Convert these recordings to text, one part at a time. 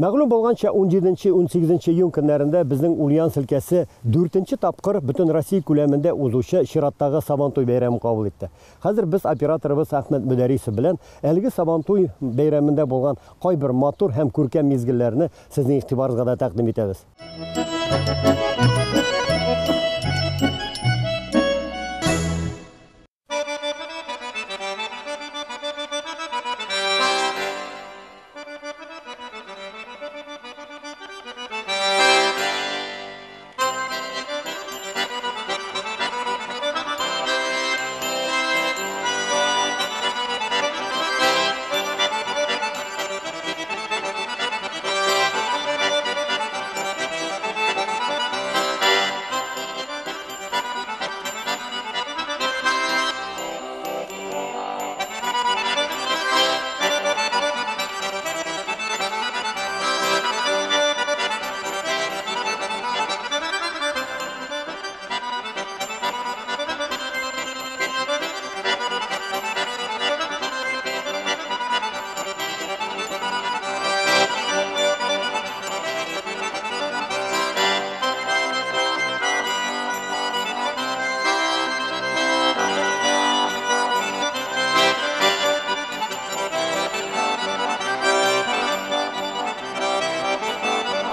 Мәгълүм булганча, 17-18 июнь көннәрендә безнең Ульяновск өлкәсе 4нче тапкыр бөтен Россия күләмендә узучы чираттагы Сабантуй бәйрәмен кабул итте. Хәзер без операторыбыз Әхмәт Мөдәрисов белән әлеге Сабантуй бәйрәмендә булган кайбер матур һәм күркәм мизгелләрне сезнең игътибарыгызга да тәкъдим итәбез.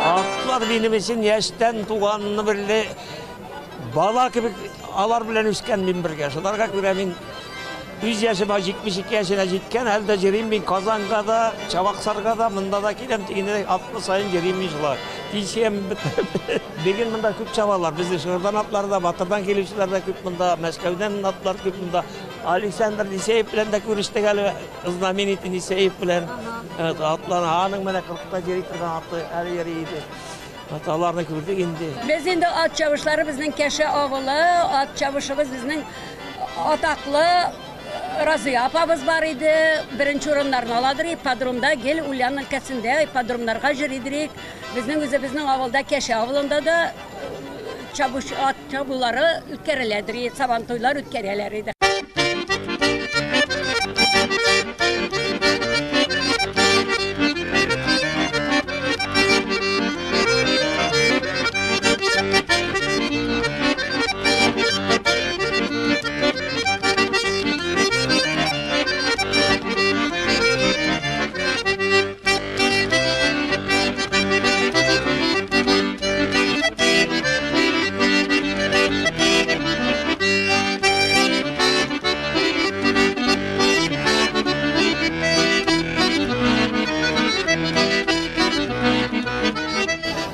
Атлар минем өчен яшьтән туганны берле бала кебек алар белән үскән мин бергә. Шуларга күрә мин үз яшемә 72 яшенә җиткән, әле дә йөрим мин Казанга да, Чабаксарга да, монда да киләм, тегендә атны саен йөрим мин шулай. Пенсиям бетеп. Бүген монда күп чабалар. Безнең Шыгырдан атлары да, Батырдан килүчеләр дә күп монда, Мәскәүдән атлар күп монда. Александр Нисеев белән дә күрештек әле, знаменитый Нисеев белән. Атлар, аның менә 40-та йөри торган аты әле йөри иде. Вот аларны күрдек инде. Без инде ат чабышлары безнең Кәшә авылы, ат чабышыбыз безнең атаклы Разыя апабыз бар иде. Беренче урыннарны аладыр, ипподромда гел Ульян өлкәсендә ипподромнарга йөридерик. Безнең үзебезнең авылда Кәшә авылында да чабыш ат чабулары үткәреләдер, сабантуйлар үткәрәләр иде.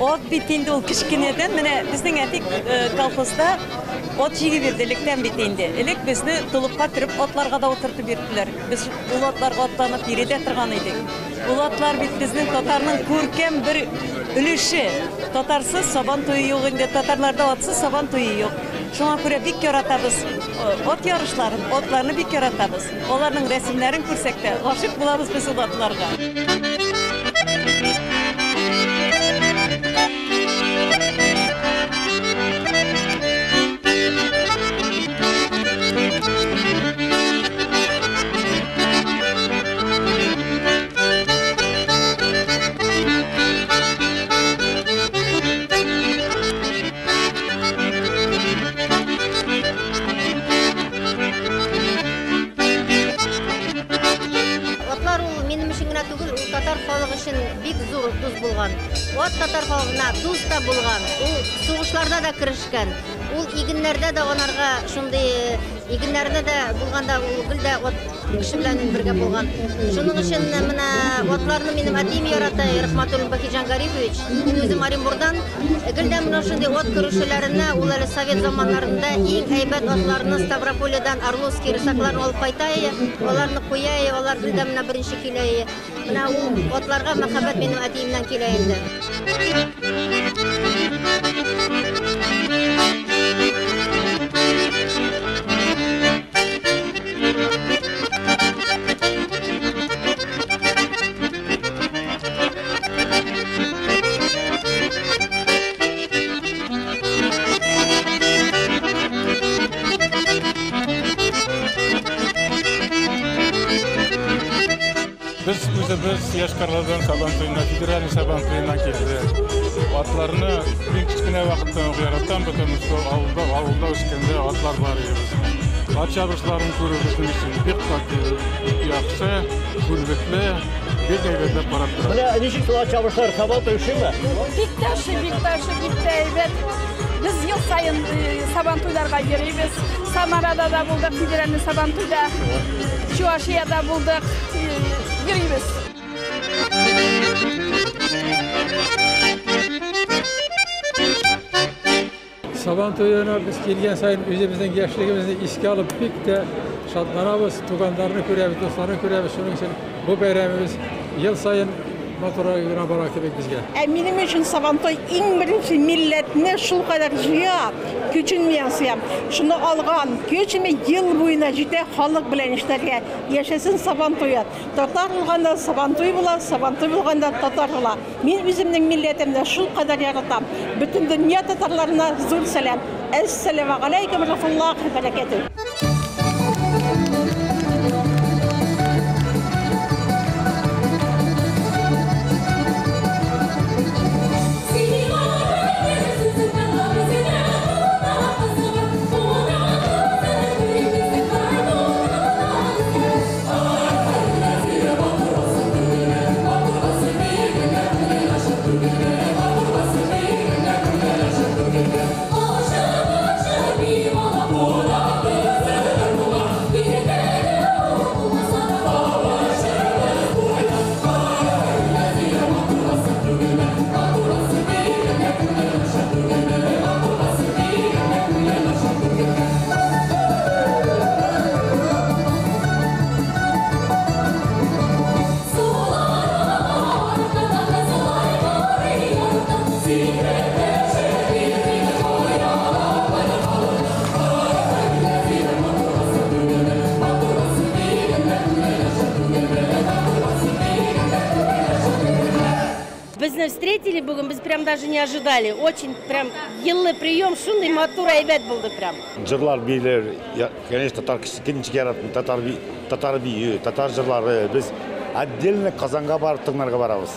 Ат бит инде ул кечкенәдән, менә безнең әти колхозда ат җигеп йөрде, электән бит инде. Элек безне толыпка төреп атларга да утыртып йөрттеләр. Без ул атларга атланып йөри дә торган идек. Ул атлар бит безнең татарның күркәм бер өлеше. Татарсыз сабан туе юк инде, татарларда атсыз сабан туе юк. Шуңа күрә бик яратабыз ат ярышларын, атларны бик яратабыз. Аларның рәсемнәрен күрсәк тә, гашыйк булабыз без ул атларга. Атлар ул минем өчен генә түгел, ул татар халык өчен бик зур дус булган. Ат татар халкына дус та булган. Ул сугышларда да керешкән. Ул игеннәрдә дә анарга шундый игеннәрдә дә булганда ул гел дә ат кеше белән бергә булган. Шуның өчен менә атларны минем әтием ярата, Рахматуллин Бахиджан Гарифович. Мин үзем Оренбургдан. Гел дә менә шундый ат көрәшчеләренә ул әле совет заманнарында иң әйбәт атларны Ставропольедан Орловский рысакларын алып кайта, аларны куя, алар гел дә менә беренче килә. Менә ул атларга мәхәббәт минем әтиемнән килә инде. Без Үзебез Йошкар-Оладан Сабан туена, федеральный Сабан туена килдек. Атларны мин кечкенә вакыттан ук яратам, потому что авылда үскәндә атлар бар иде безнең. Ат чабышларын күрү безнең өчен бик яхшы, күренекле, бик әйбәтләп карап торабыз. Менә ничек шул ат чабышлар Сабан туе ошыймы? Бик тә ошый, бик тә ошый, бик тә әйбәт. Без ел саен Сабан туйларга йөрибез. Самарада да булдык, федеральный Сабан туйда. Чувашияда булдык, йөрибез. Сабан туена без килгән саен үзебезнең яшьлегебезне искә алып бик тә шатланабыз, туганнарны күрәбез, дусларны күрәбез. Шуның өчен бу бәйрәмебез ел саен матуррак гына бара кебек безгә. Ә минем өчен Сабантуй иң беренче милләтне шул кадәр җыя, көчен мин. Шуны алган көчеме ел буена җитә халык белән эшләргә. Яшәсен Сабантуе. Татар булганда Сабантуй була, Сабантуй булганда татар була. Мин үземнең милләтемне шул кадәр яратам. Бөтен дөнья татарларына зур сәлам. Әссәламу алейкум ва рахматуллахи ва баракатуһ. Безне встретили бүген, без прям даже не ожидали. Очень прям еллы прием, шундый матур әйбәт булды прям. Җырлар, бийләр, конечно, татар кеше ничек яратмый, татар бие, татар җырлары. Без отдельно Казанга барып тыңларга барабыз.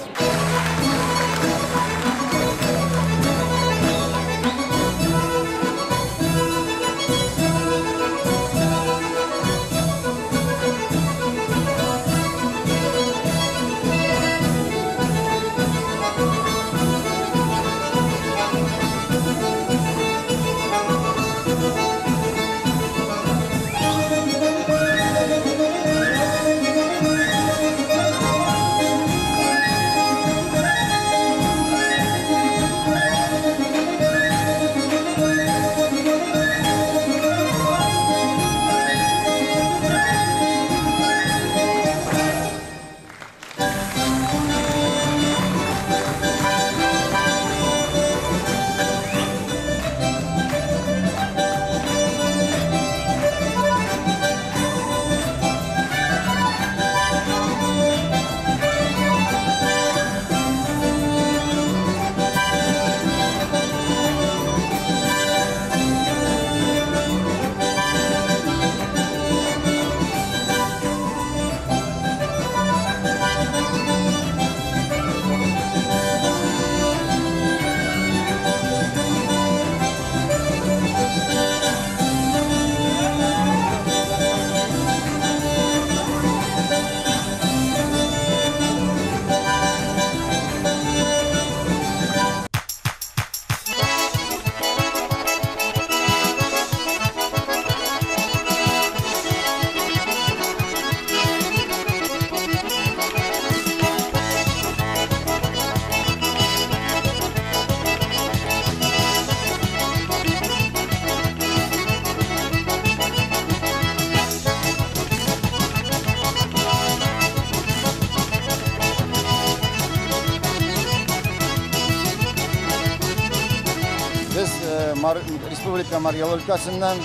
Республика Марий Эл өлкәсеннән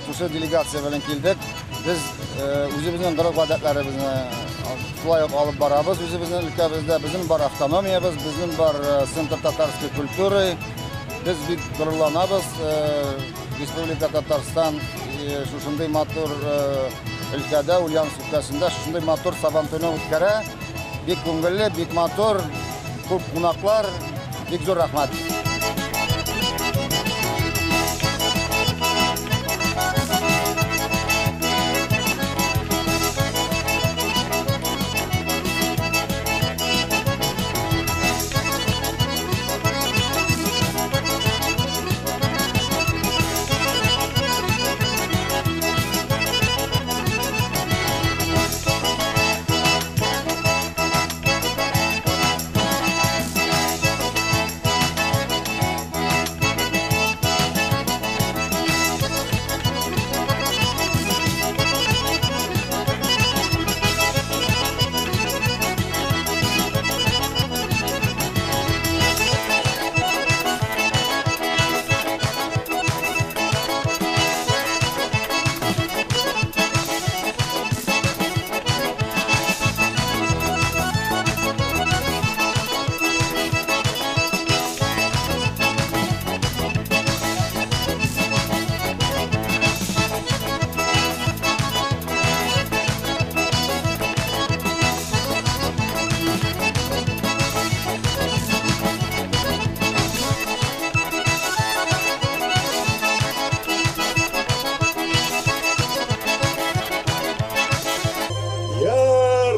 шушы делегация белән килдек. Без үзебезнең гореф-гадәтләребезне шулай ук алып барабыз. Үзебезнең өлкәбездә безнең бар автономиябез, безнең бар Центр татарской культуры. Без бик горурланабыз. Республика Татарстан шушындый матур өлкәдә, Ульяновск өлкәсендә шушындый матур Сабантуйны үткәрә. Бик күңелле, бик матур, күп кунаклар, бик зур рәхмәт.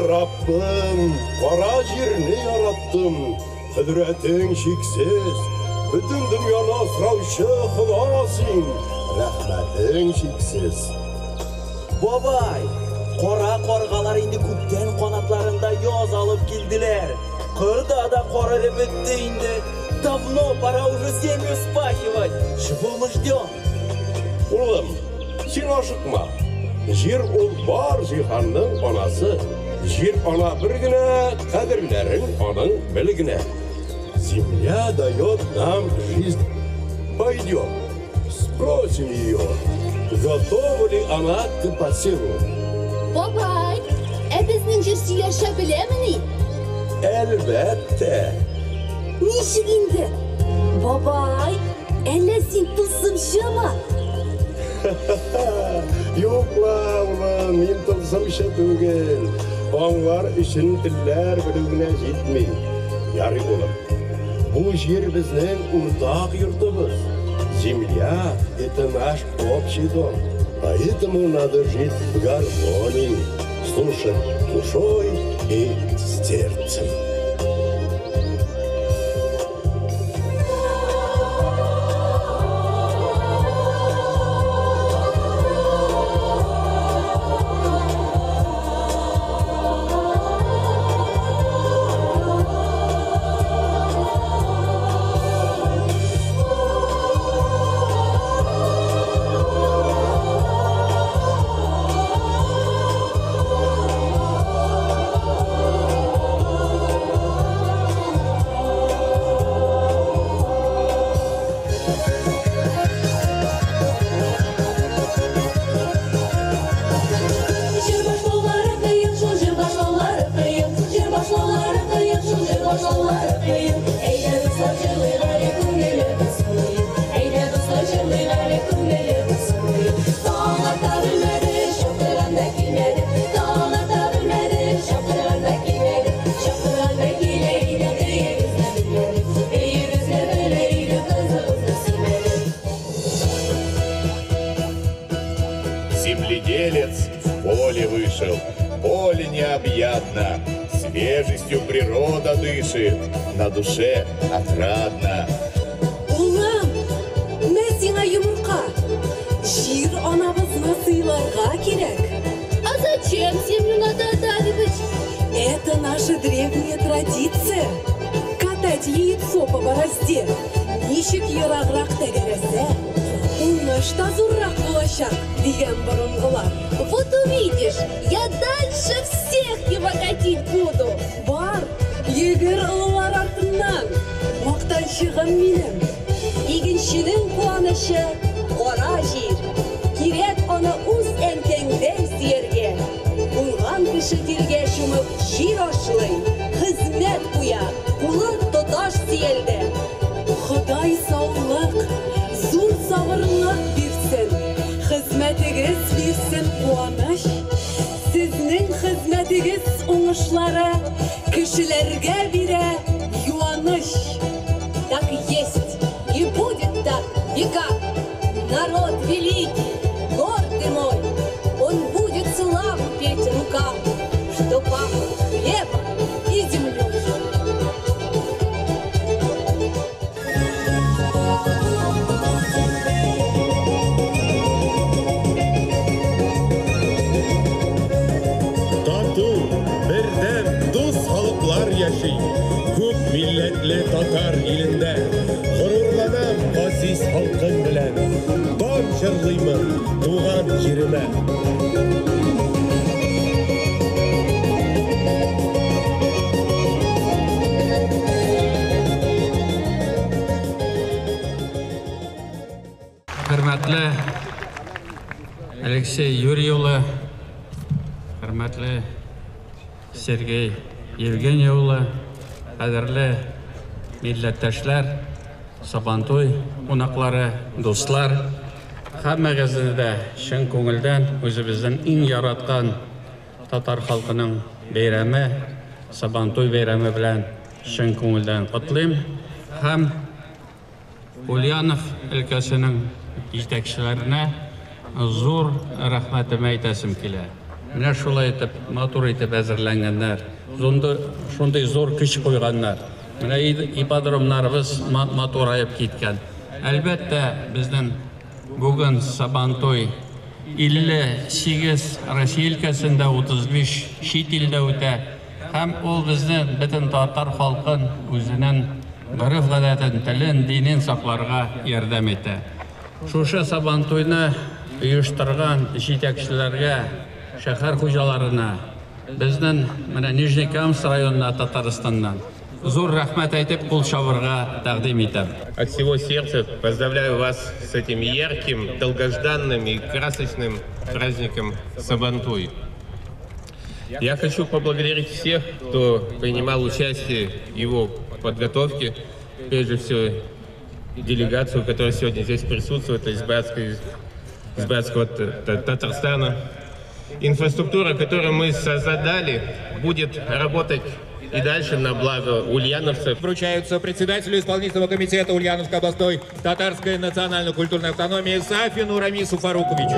Раббым, кара җирне яраттым, кодрәтең чиксез, бөтен дөньяны асраучы Хода син, рәхмәтең чиксез. Бабай, кара каргалар инде күптән канатларында яз алып килделәр. Кырда да кар эреп бетте инде. Давно пора уже землю вспахивать. Чего мы ждем? Улым, син ашыкма. Җир ул бар җиһанның анасы. Җир ана бер генә, кадерләрен аның бел генә. Земля дает нам жизнь. Пойдем, спросим ее, готова ли она к посеву. Бабай, ә безнең җир сөйләшә беләмени? Әлбәттә. Ничек инде? Бабай, әллә син тылсымчымы? Юк ла, улым, мин тылсымчы түгел. Аңлар өчен телләр белү генә җитми. Ярый, улым. Бу җир безнең уртак йортыбыз. Земля – это наш общий дом. Поэтому надо жить в гармонии, слушать душой и сердцем. Җыр башлаулары кыен шул, җыр башлаулары кыен, җыр башлаулары кыен шул, җыр башлаулары кыен. Әйдә, дуслар, җырлыйк әле, күңелебез куен. Әйдә, дуслар, җырлыйк әле, күңелебез куен. Таң ата белмәде, чаптырган да килмәде. Таң ата белмәде, чаптырган да килмәде. Чаптырган да килә иде, өебезне белмәде. Өебезне белә иде, кызыгызны сөймәде. Земледелец в поле вышел, поле необъятно, свежестью природа дышит, на душе отрадно. Улым, мә сиңа йомырка. Җир анабызны сыйларга кирәк. А зачем землю надо одаривать? Это наша древняя традиция. Катать яйцо по борозде. Ничек ераграк тәгәрәсә, уңыш та зуррак булачак, дигән борынгылар. Вот увидишь, я дальше всех его катить буду. Бар, йөгер олылар артыннан. Мактанчыгым минем. Игенченең куанычы кара җир. Кирәк аны үз әнкәңдәй сөяргә. Уңган кеше тиргә чумып җир ашлый, хезмәт куя, кулы тоташ сөялдә. Ходай саулык, зур сабырлык бирсен. Хезмәтегез бирсен куаныч. Сезнең хезмәтегез Хезмәтегез уңышлары кешеләргә бирә юаныч. Так есть и будет так века. Народ великий, гордый мой, он будет славу петь рукам, что пахнут хлебом и землей. Тату, бердәм, дус халыклар яши күп милләтле татар илендә. Горурланам газиз халкым белән, дан җырлыймын туган җиремә. Хөрмәтле Алексей Юрий улы, хөрмәтле Сергей Евгений улы, кадерле милләттәшләр, Сабантуй кунаклары, дуслар, һәммәгезне дә чын күңелдән үзебезнең иң яраткан татар халкының бәйрәме, Сабантуй бәйрәме белән чын күңелдән котлыйм һәм Ульянов өлкәсенең җитәкчеләренә зур рәхмәтемне әйтәсем килә. Менә шулай итеп, матур итеп әзерләнгәннәр, шундый зур көч куйганнар. Менә ипподромнарыбыз матураеп киткән. Әлбәттә, безнең бүген Сабантуй 58 Россия өлкәсендә, 35 чит илдә үтә. Һәм ул безне бөтен татар халкын үзенең гореф-гадәтен, телен, динен сакларга ярдәм итә. Шушы Сабантуйны оештырган җитәкчеләргә, шәһәр хуҗаларына, безнең менә Нижнекамск районына Татарстаннан зур рәхмәт әйтеп кул чабырга тәкъдим итәм. От всего сердца поздравляю вас с этим ярким, долгожданным и красочным праздником Сабантуй. Я хочу поблагодарить всех, кто принимал участие в его подготовке, прежде всего делегацию, которая сегодня здесь присутствует, из братского Татарстана. Инфраструктура, которую мы создали, будет работать и дальше на благо ульяновцев. Вручаются председателю исполнительного комитета Ульяновской областной татарской национально-культурной автономии Сафину Рамису Фаруковичу.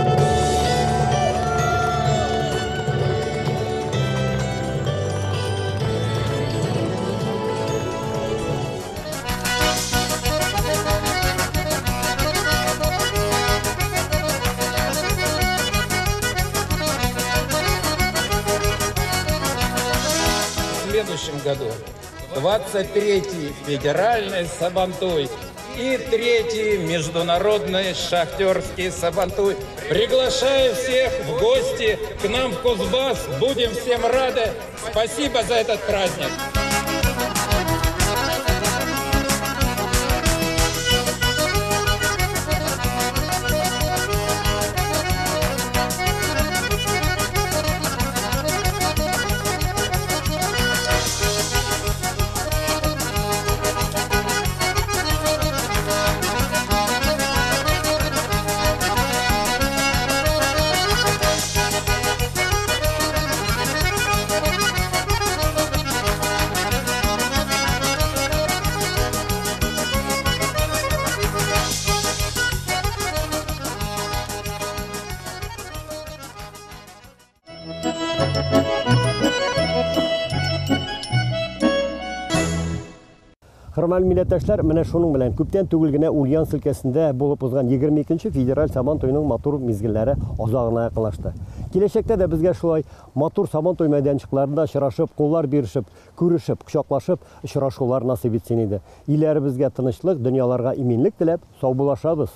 В следующем году 23-й федеральный Сабантуй и 3-й международный шахтерский Сабантуй. Приглашаю всех в гости к нам в Кузбасс. Будем всем рады. Спасибо за этот праздник. Хөрмәтле милләттәшләр, менә шуның белән күптән түгел генә Ульяновск өлкәсендә булып узган 22-нче федераль Сабан туеның матур мизгелләре азагына якынлашты. Киләчәктә дә безгә шулай матур Сабан туй мәйданчыкларында очрашып, куллар бирешеп, күрешеп, кочаклашып очрашулар насыйп итсен иде. Илләребезгә тынычлык, дөньяларга иминлек теләп саубуллашабыз.